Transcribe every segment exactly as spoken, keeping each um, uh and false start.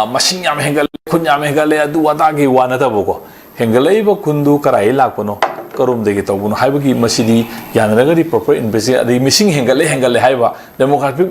ꯃꯁꯤꯡ ꯌꯥꯝ ꯍꯦꯟꯒꯠꯂꯦ, ꯈꯨꯟ ꯌꯥꯝ ꯍꯦꯟꯒꯠꯂꯦ, ꯑꯗꯨ ꯑꯗꯥꯒꯤ ꯋꯥ ꯅꯠꯇꯕꯀꯣ, ꯍꯦꯟꯒꯠꯂꯛꯏꯕ ꯈꯨꯟꯗꯨ ꯀꯗꯥꯏꯗꯒꯤ ꯂꯥꯛꯄꯅꯣ, ꯀꯔꯣꯝꯗꯒꯤ ꯇꯧꯕꯅꯣ ꯍꯥꯏꯕꯒꯤ, ꯃꯁꯤꯗꯤ ꯌꯥꯅꯔꯒꯗꯤ proper investigation, ꯑꯗꯩ ꯃꯤꯁꯤꯡ ꯍꯦꯟꯒꯠꯂꯦ, ꯍꯦꯟꯒꯠꯂꯦ ꯍꯥꯏꯕ demographic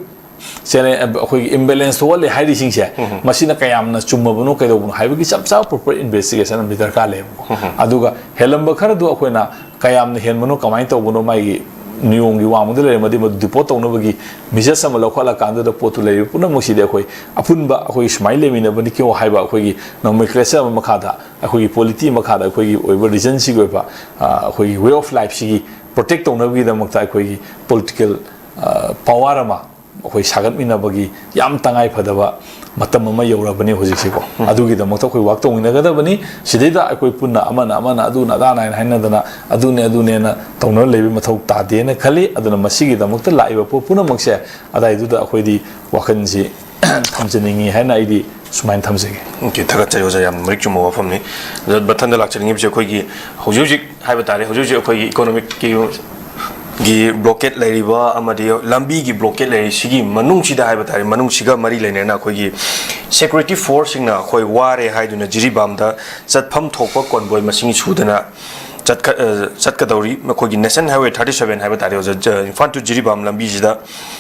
ꯆꯦꯂꯦꯟ-, ꯑꯩꯈꯣꯏꯒꯤ imbalance ꯊꯣꯛꯍꯜꯂꯦ ꯍꯥꯏꯔꯤꯁꯤꯡꯁꯦ, ꯃꯁꯤꯅ ꯀꯌꯥꯝꯅ ꯆꯨꯝꯃꯕꯅꯣ, ꯀꯩꯗꯧꯕꯅꯣ ꯍꯥꯏꯕꯒꯤ ꯆꯞ ꯆꯥꯕ proper investigation ꯑꯃꯗꯤ ꯗꯔꯀꯥꯔ ꯂꯩꯌꯦꯕꯀꯣ꯫ ꯑꯗꯨꯒ ꯍꯦꯜꯂꯝꯕ ꯈꯔꯗꯨ ꯑꯩꯈꯣꯏꯅ ꯀꯌꯥꯝꯅ ꯍꯦꯟꯕꯅꯣ, ꯀꯃꯥꯏꯅ ꯇꯧꯕꯅꯣ, ꯃꯥꯒꯤ ꯅꯤꯌꯣꯝꯒꯤ ꯋꯥꯡꯃꯗ ꯂꯩꯔꯝꯃꯗꯤ ꯃꯗꯨ deport ꯇꯧꯅꯕꯒꯤ message ꯑꯃ ꯂꯧꯈꯠꯂꯀꯥꯟꯗꯨꯗ, ꯄꯣꯠꯇꯨ ꯂꯩꯔꯤꯕ ꯄꯨꯝꯅꯃꯛꯁꯤꯗꯤ ꯑꯩꯈꯣꯏ ꯑꯄꯨꯟꯕ ꯑꯩꯈꯣꯏ ꯁꯨꯃꯥꯏꯅ ꯂꯩꯃꯤꯟꯅꯕꯅꯤꯀꯣ ꯍꯥꯏꯕ ꯑꯩꯈꯣꯏꯒꯤ nomenclature ꯑꯃ ꯃꯈꯥꯗ, ꯑꯩꯈꯣꯏꯒꯤ polity ꯃꯈꯥꯗ, ꯑꯩꯈꯣꯏꯒꯤ ꯑꯣꯏꯕ regionꯁꯤꯒꯤ ꯑꯣꯏꯕ, ꯑ, ꯑꯩꯈꯣꯏꯒꯤ way of lifeꯁꯤꯒꯤ protect ꯇꯧꯅꯕꯒꯤꯗꯃꯛꯇ ꯑꯩꯈꯣꯏꯒꯤ political, ꯑ, power ꯑꯃ ꯑꯩꯈꯣꯏ ꯁꯥꯒꯠꯃꯤꯟꯅꯕꯒꯤ ꯌꯥꯝ ꯇꯉꯥꯏ ꯐꯗꯕ ꯃꯇꯝ ꯑꯃ ꯌꯧꯔꯕꯅꯤ ꯍꯧꯖꯤꯛꯁꯤꯀꯣ꯫ ꯑꯗꯨꯒꯤꯗꯃꯛꯇ ꯑꯩꯈꯣꯏ work ꯇꯧꯃꯤꯟꯅꯒꯗꯕꯅꯤ꯫ ꯁꯤꯗꯩꯗ ꯑꯩꯈꯣꯏ ꯄꯨꯟꯅ ꯑꯃꯅ ꯑꯃꯅ ꯑꯗꯨꯅ ꯑꯗꯥꯅ ꯍꯥꯏꯅ ꯍꯥꯏꯅꯗꯅ ꯑꯗꯨꯅꯦ ꯑꯗꯨꯅꯦꯅ ꯇꯧꯅꯔ ꯂꯩꯕꯒꯤ ꯃꯊꯧ ꯇꯥꯗꯦꯅ ꯈꯜꯂꯤ꯫ ꯑꯗꯨꯅ ꯃꯁꯤꯒꯤꯗꯃꯛꯇ ꯂꯥꯛꯏꯕ ꯄꯣꯠ ꯄꯨꯝꯅꯃꯛꯁꯦ ꯑꯗꯥꯏꯗꯨꯗ ꯑꯩꯈꯣꯏꯗꯤ ꯋꯥꯈꯜꯁꯤ ꯊꯝꯖꯅꯤꯡꯉꯤ ꯍꯥꯏꯅ ꯑꯩꯗꯤ ꯁꯨꯃꯥꯏꯅ ꯊꯝꯖꯒꯦ꯫ Okay, ꯊꯥꯒꯠꯆꯔꯤ ꯑꯣꯖꯥ, ꯌꯥꯝ ꯃꯔꯤꯛ ꯆꯨꯝꯕ ꯋꯥꯐꯝꯅꯤ꯫ ꯑꯗꯣ ꯃꯊꯪꯗ ꯂꯥꯛꯆꯅꯤꯡꯉꯤꯕꯁꯦ ꯑꯩꯈꯣꯏꯒꯤ ꯍꯧꯖꯤꯛ ꯍꯧꯖꯤꯛ ꯍꯥꯏꯕ ꯇꯥꯔꯦ, ꯍꯧꯖꯤꯛ ꯍꯧꯖꯤꯛ ꯑꯩꯈꯣꯏꯒꯤ economicꯀꯤ ꯒꯤ blockade ꯂꯩꯔꯤꯕ ꯑꯃꯗꯤ ꯂꯝꯕꯤꯒꯤ blockade ꯂꯩꯔꯤ, ꯁꯤꯒꯤ ꯃꯅꯨꯡꯁꯤꯗ ꯍꯥꯏꯕ ꯇꯥꯔꯦ, ꯃꯅꯨꯡꯁꯤꯒ ꯃꯔꯤ ꯂꯩꯅꯅ ꯑꯩꯈꯣꯏꯒꯤ security forceꯁꯤꯡꯅ ꯑꯩꯈꯣꯏ ꯋꯥꯔꯦ ꯍꯥꯏꯗꯨꯅ ꯖꯤꯔꯤꯕꯥꯝꯗ ꯆꯠꯐꯝ ꯊꯣꯛꯄ convoy ꯃꯁꯤꯡ ꯁꯨꯗꯅ ꯆꯠꯀ-, ꯑ, ꯆꯠꯀꯗꯧꯔꯤ꯫ ꯃꯈꯣꯏꯒꯤ National Highway thirty seven ꯍꯥꯏꯕ ꯇꯥꯔꯦ, ꯑꯣꯖꯥ, ꯖ-, ꯏꯝꯐꯥꯜ to ꯖꯤꯔꯤꯕꯥꯝ ꯂꯝꯕꯤꯁꯤꯗ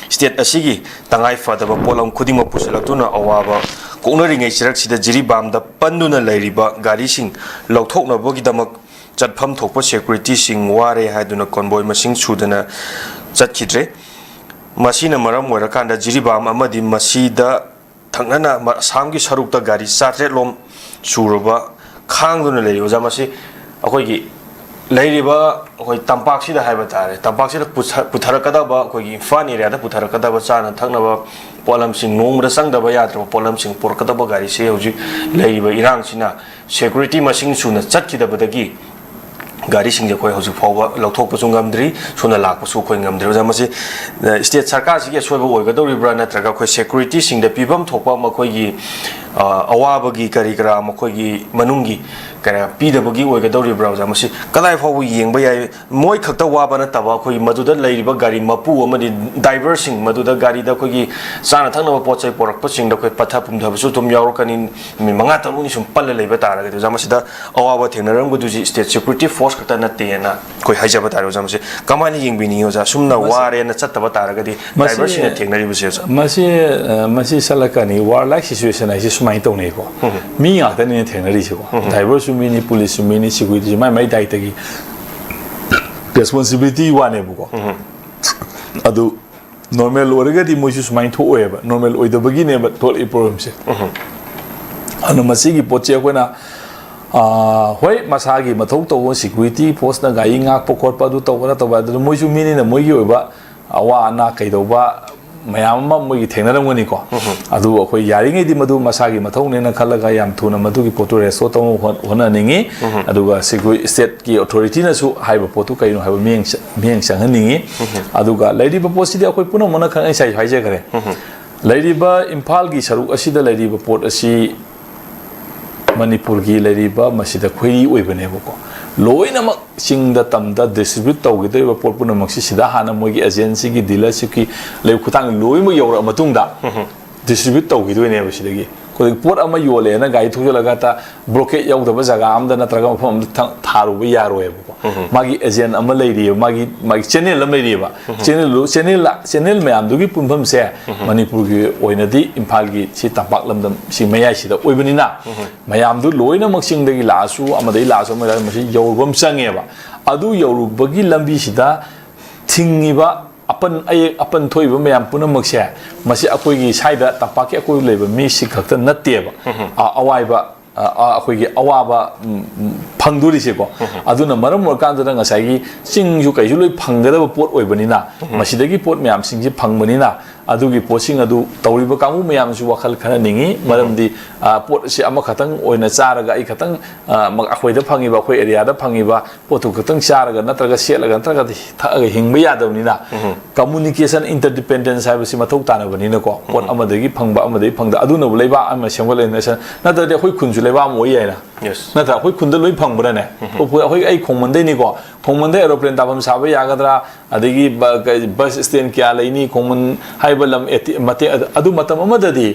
state ꯑꯁꯤꯒꯤ ꯇꯉꯥꯏ ꯐꯗꯕ ꯄꯣꯠꯂꯝ ꯈꯨꯗꯤꯡꯃꯛ ꯄꯨꯁꯤꯜꯂꯛꯇꯨꯅ ꯑꯋꯥꯕ ꯀꯣꯛꯅꯔꯤꯉꯩ ꯆꯩꯔꯛꯁꯤꯗ ꯖꯤꯔꯤꯕꯥꯝꯗ ꯄꯟꯗꯨꯅ ꯂꯩꯔꯤꯕ ꯒꯥꯔꯤꯁꯤꯡ ꯂꯧꯊꯣꯛꯅꯕꯒꯤꯗꯃꯛ ꯆꯠꯐꯝ ꯊꯣꯛꯄ securityꯁꯤꯡ ꯋꯥꯔꯦ ꯍꯥꯏꯗꯨꯅ convoy ꯃꯁꯤꯡ ꯁꯨꯗꯅ ꯆꯠꯈꯤꯗ꯭ꯔꯦ꯫ ꯃꯁꯤꯅ ꯃꯔꯝ ꯑꯣꯏꯔꯀꯥꯟꯗ ꯖꯤꯔꯤꯕꯥꯝ ꯑꯃꯗꯤ ꯃꯁꯤꯗ ꯊꯪꯅꯅ ꯃ-, ꯑꯁꯥꯝꯒꯤ ꯁꯔꯨꯛꯇ ꯒꯥꯔꯤ ꯆꯥꯇ꯭ꯔꯦꯠ ꯂꯣꯝ ꯁꯨꯔꯕ ꯈꯥꯡꯗꯨꯅ ꯂꯩꯔꯤ꯫ ꯑꯣꯖꯥ, ꯃꯁꯤ ꯑꯩꯈꯣꯏꯒꯤ ꯂꯩꯔꯤꯕ ꯑꯩꯈꯣꯏ ꯇꯝꯄꯥꯛꯁꯤꯗ ꯍꯥꯏꯕ ꯇꯥꯔꯦ, ꯇꯝꯄꯥꯛꯁꯤꯗ ꯄꯨꯊ-, ꯄꯨꯊꯔꯛꯀꯗꯕ, ꯑꯩꯈꯣꯏꯒꯤ ꯏꯝꯐꯥꯜ areaꯗ ꯄꯨꯊꯔꯛꯀꯗꯕ ꯆꯥꯅ ꯊꯛꯅꯕ ꯄꯣꯠꯂꯝꯁꯤꯡ, ꯅꯣꯡꯃꯗ ꯆꯪꯗꯕ ꯌꯥꯗ꯭ꯔꯕ ꯄꯣꯠꯂꯝꯁꯤꯡ ꯄꯨꯔꯛꯀꯗꯕ ꯒꯥꯔꯤꯁꯦ ꯍꯧꯖꯤꯛ ꯂꯩꯔꯤꯕ ꯏꯔꯥꯡꯁꯤꯅ security ꯃꯁꯤꯡ ꯁꯨꯅ ꯆꯠꯈꯤꯗꯕꯗꯒꯤ ꯒꯥꯔꯤꯁꯤꯡꯁꯦ ꯑꯩꯈꯣꯏ ꯍꯧꯖꯤꯛ ꯐꯥꯎꯕ ꯂꯧꯊꯣꯛꯄꯁꯨ ꯉꯝꯗ꯭ꯔꯤ, ꯁꯨꯅ ꯂꯥꯛꯄꯁꯨ ꯑꯩꯈꯣꯏ ꯉꯝꯗ꯭ꯔꯤ꯫ ꯑꯣꯖꯥ, ꯃꯁꯤ, ꯑ, state ꯁꯔꯀꯥꯔꯁꯤꯒꯤ ꯑꯁꯣꯏꯕ ꯑꯣꯏꯒꯗꯧꯔꯤꯕ꯭ꯔꯥ, ꯅꯠꯇ꯭ꯔꯒ ꯑꯩꯈꯣꯏ securityꯁꯤꯡꯗ ꯄꯤꯐꯝ ꯊꯣꯛꯄ ꯃꯈꯣꯏꯒꯤ, ꯑ, ꯑꯋꯥꯕꯒꯤ ꯀꯔꯤ ꯀꯔꯥ ꯃꯈꯣꯏꯒꯤ ꯃꯅꯨꯡꯒꯤ ꯀꯔꯤ ꯄꯤꯗꯕꯒꯤ ꯑꯣꯏꯒꯗꯧꯔꯤꯕ꯭ꯔꯥ, ꯑꯣꯖꯥ? ꯃꯁꯤ ꯀꯗꯥꯏ ꯐꯥꯎꯕ ꯌꯦꯡꯕ ꯌꯥꯏ? ꯃꯣꯏ ꯈꯛꯇ ꯋꯥꯕ ꯅꯠꯇꯕ, ꯑꯩꯈꯣꯏꯒꯤ ꯃꯗꯨꯗ ꯂꯩꯔꯤꯕ ꯒꯥꯔꯤ ꯃꯄꯨ ꯑꯃꯗꯤ ꯗ꯭ꯔꯥꯏꯚꯔꯁꯤꯡ, ꯃꯗꯨꯗ ꯒꯥꯔꯤꯗ ꯑꯩꯈꯣꯏꯒꯤ ꯆꯥꯅ ꯊꯛꯅꯕ ꯄꯣꯠ ꯆꯩ ꯄꯣꯔꯛꯄꯁꯤꯡꯗ ꯑꯩꯈꯣꯏ ꯄꯠꯊ ꯄꯨꯝꯊꯕꯁꯨ ꯑꯗꯨꯝ ꯌꯥꯎꯔꯛꯀꯅꯤ꯫ ꯅꯨꯃꯤꯠ ꯃꯉꯥ ꯇꯔꯨꯛꯅꯤ ꯁꯨꯝ ꯄꯜꯂ ꯂꯩꯕ ꯇꯥꯔꯒꯗꯤ, ꯑꯣꯖꯥ, ꯃꯁꯤꯗ ꯑꯋꯥꯕ ꯊꯦꯡꯅꯔꯝꯒꯗꯣꯏꯁꯤ state security force ꯈꯛꯇ ꯅꯠꯇꯦꯅ ꯑꯩꯈꯣꯏ ꯍꯥꯏꯖꯕ ꯇꯥꯔꯦ, ꯑꯣꯖꯥ꯫ ꯃꯁꯤ ꯀꯃꯥꯏꯅ ꯌꯦꯡꯕꯤꯅꯤꯡꯉꯤ, ꯑꯣꯖꯥ? ꯁꯨꯝꯅ ꯃꯁꯤ ꯋꯥꯔꯦꯅ ꯆꯠꯇꯕ ꯇꯥꯔꯒꯗꯤ ꯃꯁꯤ ꯗ꯭ꯔꯥꯏꯚꯔꯁꯤꯡꯅ ꯊꯦꯡꯅꯔꯤꯕꯁꯦ, ꯑꯣꯖꯥ? ꯃꯁꯤ, ꯑ, ꯃꯁꯤ ꯁꯂꯛꯀꯅꯤ꯫ War like situation ꯍꯥꯏꯁꯦ ꯁꯨꯃꯥꯏꯅ ꯇꯧꯅꯩꯀꯣ꯫ ꯎꯝ꯫ ꯃꯤ ꯉꯥꯛꯇꯅꯤꯅꯦ ꯊꯦꯡꯅꯔꯤꯁꯦꯀꯣ꯫ ꯎꯝ꯫ ꯗ꯭ꯔꯥꯏꯚꯔꯁꯨ ꯃꯤꯅꯤ, ꯄꯨꯂꯤꯁꯁꯨ ꯃꯤꯅꯤ, ꯁꯦꯀ꯭ꯌꯨꯔꯤꯇꯤꯁꯨ ꯃꯥꯏ ꯃꯥꯏ ꯗꯥꯏꯇꯒꯤ ꯔꯦꯁꯄꯣꯟꯁꯤꯕꯤꯂꯤꯇꯤ ꯋꯥꯅꯦꯕꯀꯣ꯫ ꯎꯝ꯫ ꯑꯗꯨ ꯅꯣꯔꯃꯦꯜ ꯑꯣꯏꯔꯒꯗꯤ ꯃꯣꯏꯁꯨ ꯁꯨꯃꯥꯏꯅ ꯊꯣꯛꯑꯣꯏꯕ, ꯅꯣꯔꯃꯦꯜ ꯑꯣꯏꯗꯕꯒꯤꯅꯦꯕ ꯊꯣꯛꯂꯛꯏ ꯄ꯭ꯔꯣꯕ꯭ꯂꯦꯝꯁꯦ꯫ ꯎꯝ꯫ ꯑꯗꯨꯅ ꯃꯁꯤꯒꯤ ꯄꯣꯠꯁꯦ ꯑꯩꯈꯣꯏꯅ, ꯑ, ꯍꯣꯏ, ꯃꯁꯥꯒꯤ ꯃꯊꯧ ꯇꯧꯕ ꯁꯦꯀ꯭ꯌꯨꯔꯤꯇꯤ ꯐꯣꯔꯁꯅ ꯒꯥꯔꯤ ꯉꯥꯛꯄ ꯈꯣꯠꯄ ꯑꯗꯨ ꯇꯧꯕꯅ ꯇꯧꯕ, ꯑꯗꯨꯅ ꯃꯣꯏꯁꯨ ꯃꯤꯅꯤꯅ ꯃꯣꯏꯒꯤ ꯑꯣꯏꯕ ꯑꯋꯥ ꯑꯅꯥ ꯀꯩꯗꯧꯕ ꯃꯌꯥꯝ ꯑꯃ ꯃꯣꯏꯒꯤ ꯊꯦꯡꯅꯔꯝꯒꯅꯤꯀꯣ꯫ ꯎꯝ꯫ ꯑꯗꯨ ꯑꯩꯈꯣꯏ ꯌꯥꯔꯤꯉꯩꯗꯤ ꯃꯗꯨ ꯃꯁꯥꯒꯤ ꯃꯊꯧꯅꯦꯅ ꯈꯜꯂꯒ ꯌꯥꯝ ꯊꯨꯅ ꯃꯗꯨꯒꯤ ꯄꯣꯠꯇꯨ ꯔꯦꯁꯇꯣꯔ ꯇꯧꯅꯕ ꯍꯣꯠ-, ꯍꯣꯠꯅꯅꯤꯡꯉꯤ꯫ ꯎꯝ꯫ ꯑꯗꯨꯒ ꯁꯦꯀ꯭ꯌꯨ-, ꯁ꯭ꯇꯦꯠꯀꯤ ꯑꯣꯊꯣꯔꯤꯇꯤꯅꯁꯨ ꯍꯥꯏꯔꯤꯕ ꯄꯣꯠꯇꯨ ꯀꯩꯅꯣ ꯍꯥꯏꯕ ꯃꯤꯠꯌꯦꯡ ꯆ-, ꯃꯤꯠꯌꯦꯡ ꯆꯪꯍꯟꯅꯤꯡꯉꯤ꯫ ꯎꯝ꯫ ꯑꯗꯨꯒ ꯂꯩꯔꯤꯕ ꯄꯣꯠꯁꯤꯗꯤ ꯑꯩꯈꯣꯏ ꯄꯨꯝꯅꯃꯛꯅ ꯈꯪ-, ꯑꯩ ꯉꯁꯥꯏ ꯍꯥꯏꯖꯈ꯭ꯔꯦ꯫ ꯎꯝ꯫ ꯂꯩꯔꯤꯕ ꯏꯝꯐꯥꯜꯒꯤ ꯁꯔꯨꯛ ꯑꯁꯤꯗ ꯂꯩꯔꯤꯕ ꯄꯣꯠ ꯑꯁꯤ ꯃꯅꯤꯄꯨꯔꯒꯤ ꯂꯩꯔꯤꯕ ꯃꯁꯤꯗ ꯈꯣꯏꯔꯤ ꯑꯣꯏꯕꯅꯦꯕꯀꯣ꯫ ꯂꯣꯏꯅꯃꯛ ꯆꯤꯡꯗ ꯇꯝꯗ ꯗꯤꯁꯇ꯭ꯔꯤꯕ꯭ꯌꯨꯠ ꯇꯧꯒꯗꯧꯔꯤꯕ ꯄꯣꯠ ꯄꯨꯝꯅꯃꯛꯁꯤ ꯁꯤꯗ ꯍꯥꯟꯅ ꯃꯣꯏꯒꯤ ꯑꯦꯖꯦꯟꯁꯤꯒꯤ, ꯗꯤꯂꯔꯁꯤꯞꯀꯤ ꯂꯩꯕ ꯈꯨꯠꯊꯥꯡꯗ ꯂꯣꯏꯅꯃꯛ ꯌꯧꯔꯛꯑ ꯃꯇꯨꯡꯗ ꯗꯤꯁꯇ꯭ꯔꯤꯕ꯭ꯌꯨꯠ ꯇꯧꯈꯤꯗꯣꯏꯅꯦꯕ ꯁꯤꯗꯒꯤ꯫ ꯑꯩꯈꯣꯏ ꯄꯣꯠ ꯑꯃ ꯌꯣꯜꯂꯦꯅ ꯒꯥꯔꯤ ꯊꯧꯖꯤꯜꯂꯒ ꯍꯦꯛꯇ ꯕ꯭ꯂꯣꯀꯦꯠ ꯌꯥꯎꯗꯕ ꯖꯒꯥ ꯑꯃꯗ ꯅꯠꯇ꯭ꯔꯒ ꯃꯐꯝ ꯑꯃꯗ ꯊ-, ꯊꯥꯔꯨꯕ ꯌꯥꯔꯣꯏꯕꯀꯣ꯫ ꯎꯝ꯫ ꯃꯥꯒꯤ ꯑꯦꯖꯦꯟ ꯑꯃ ꯂꯩꯔꯤꯑꯕ, ꯃꯥꯒꯤ, ꯃꯥꯒꯤ ꯆꯦꯅꯦꯜ ꯑꯃ ꯂꯩꯔꯤꯑꯕ꯫ ꯎꯝ꯫ ꯆꯦꯅꯦꯜꯗꯨ, ꯆꯦꯅꯦꯜ ꯂ-, ꯆꯦꯅꯦꯜ ꯃꯌꯥꯝꯗꯨꯒꯤ ꯄꯨꯟꯐꯝꯁꯦ ꯎꯝ꯫ ꯃꯅꯤꯄꯨꯔꯒꯤ ꯑꯣꯏꯅꯗꯤ ꯏꯝꯐꯥꯜꯒꯤ ꯁꯤ ꯇꯝꯄꯥꯛ ꯂꯝꯗꯝ ꯁꯤ ꯃꯌꯥꯏꯁꯤꯗ ꯑꯣꯏꯕꯅꯤꯅ ꯎꯝ꯫ ꯃꯌꯥꯝꯗꯨ ꯂꯣꯏꯅꯃꯛ ꯆꯤꯡꯗꯒꯤ ꯂꯥꯛꯑꯁꯨ, ꯑꯃꯗꯒꯤ ꯂꯥꯛꯑꯁꯨ, ꯑꯃꯗꯒꯤ ꯂꯥꯛꯑꯁꯨ, ꯃꯁꯤ ꯌꯧꯔꯨꯕ ꯑꯃ ꯆꯪꯉꯦꯕ꯫ ꯑꯗꯨ ꯌꯧꯔꯨꯕꯒꯤ ꯂꯝꯕꯤꯁꯤꯗ ꯊꯤꯡꯉꯤꯕ ꯑꯄꯟ ꯑꯌꯦꯛ ꯑꯄꯟ ꯊꯣꯛꯏꯕ ꯃꯌꯥꯝ ꯄꯨꯝꯅꯃꯛꯁꯦ, ꯃꯁꯤ ꯑꯩꯈꯣꯏꯒꯤ ꯁ꯭ꯋꯥꯏꯗ ꯇꯝꯄꯥꯛꯀꯤ ꯑꯀꯣꯏꯕ ꯂꯩꯕ ꯃꯤꯁꯤꯡ ꯈꯛꯇ ꯅꯠꯇꯦꯕ꯫ ꯎꯝ꯫ ꯑ-, ꯑꯋꯥꯏꯕ, ꯑ, ꯑ, ꯑꯩꯈꯣꯏꯒꯤ ꯑꯋꯥꯕ, ꯎꯝ, ꯎꯝ, ꯐꯪꯗꯣꯔꯤꯁꯦꯀꯣ꯫ ꯎꯝ꯫ ꯑꯗꯨꯅ ꯃꯔꯝ ꯑꯣꯏꯔꯀꯥꯟꯗꯨꯗ ꯉꯁꯥꯏꯒꯤ ꯆꯤꯡꯁꯨ ꯀꯩꯁꯨ ꯂꯣꯏ ꯐꯪꯒꯗꯕ ꯄꯣꯠ ꯑꯣꯏꯕꯅꯤꯅ, ꯎꯝ꯫ ꯃꯁꯤꯗꯒꯤ ꯄꯣꯠ ꯃꯌꯥꯝꯁꯤꯡꯁꯤ ꯐꯪꯕꯅꯤꯅ, ꯑꯗꯨꯒꯤ ꯄꯣꯠꯁꯤꯡ ꯑꯗꯨ ꯇꯧꯔꯤꯕ ꯀꯥꯡꯕꯨ ꯃꯌꯥꯝꯁꯨ ꯋꯥꯈꯜ ꯈꯔ ꯅꯤꯡꯉꯤ꯫ ꯃꯔꯝꯗꯤ, ꯑ, ꯄꯣꯠꯁꯤ ꯑꯃꯈꯛꯇꯪ ꯑꯣꯏꯅ ꯆꯥꯔꯒ, ꯑꯩ ꯈꯛꯇꯪ, ꯑ, ꯃ-, ꯑꯩꯈꯣꯏꯗ ꯐꯪꯉꯤꯕ, ꯑꯩꯈꯣꯏ ꯑꯦꯔꯤꯌꯥꯗ ꯐꯪꯉꯤꯕ ꯄꯣꯠꯇꯨ ꯈꯛꯇꯪ ꯆꯥꯔꯒ, ꯅꯠꯇ꯭ꯔꯒ ꯁꯦꯠꯂꯒ, ꯅꯠꯇ꯭ꯔꯒ ꯊꯛꯑꯒ ꯍꯤꯡꯕ ꯌꯥꯗꯕꯅꯤꯅ, communication interdependence ꯍꯥꯏꯕꯁꯤ ꯃꯊꯧ ꯇꯥꯅꯕꯅꯤꯅꯀꯣ꯫ ꯄꯣꯠ ꯑꯃꯗꯒꯤ ꯐꯪꯕ, ꯑꯃꯗꯒꯤ ꯐꯪꯗ, ꯑꯗꯨꯅꯕꯨ ꯂꯩꯕꯥꯛ ꯑꯃ ꯁꯦꯝꯒꯠꯂꯛꯏ꯫ ꯅꯠꯇ꯭ꯔꯗꯤ ꯑꯩꯈꯣꯏ ꯈꯨꯟꯁꯨ ꯂꯩꯕꯥꯛ ꯑꯃ ꯑꯣꯏ ꯌꯥꯏꯅ꯫ Yes. ꯅꯠꯇ꯭ꯔꯥ? ꯑꯩꯈꯣꯏ ꯈꯨꯟꯗ ꯂꯣꯏ ꯐꯪꯕ꯭ꯔꯥꯅꯦ? ꯑꯩꯈꯣꯏ, ꯑꯩ ꯈꯣꯡꯃꯟꯗꯩꯅꯤꯀꯣ꯫ ꯈꯣꯡꯃꯟꯗꯩ aeroplane ꯇꯥꯐꯝ ꯁꯥꯕ ꯌꯥꯒꯗ꯭ꯔꯥ? ꯑꯗꯒꯤ ꯕ-, ꯀ-, bus stand ꯀꯌꯥ ꯂꯩꯅꯤ? ꯈꯣꯡꯃꯟ ꯍꯥꯏꯕ ꯂꯝ ꯑꯦꯇꯤ-, ꯃꯇꯦꯛ ꯑꯗꯨ, ꯑꯗꯨ ꯃꯇꯝ ꯑꯃꯗꯗꯤ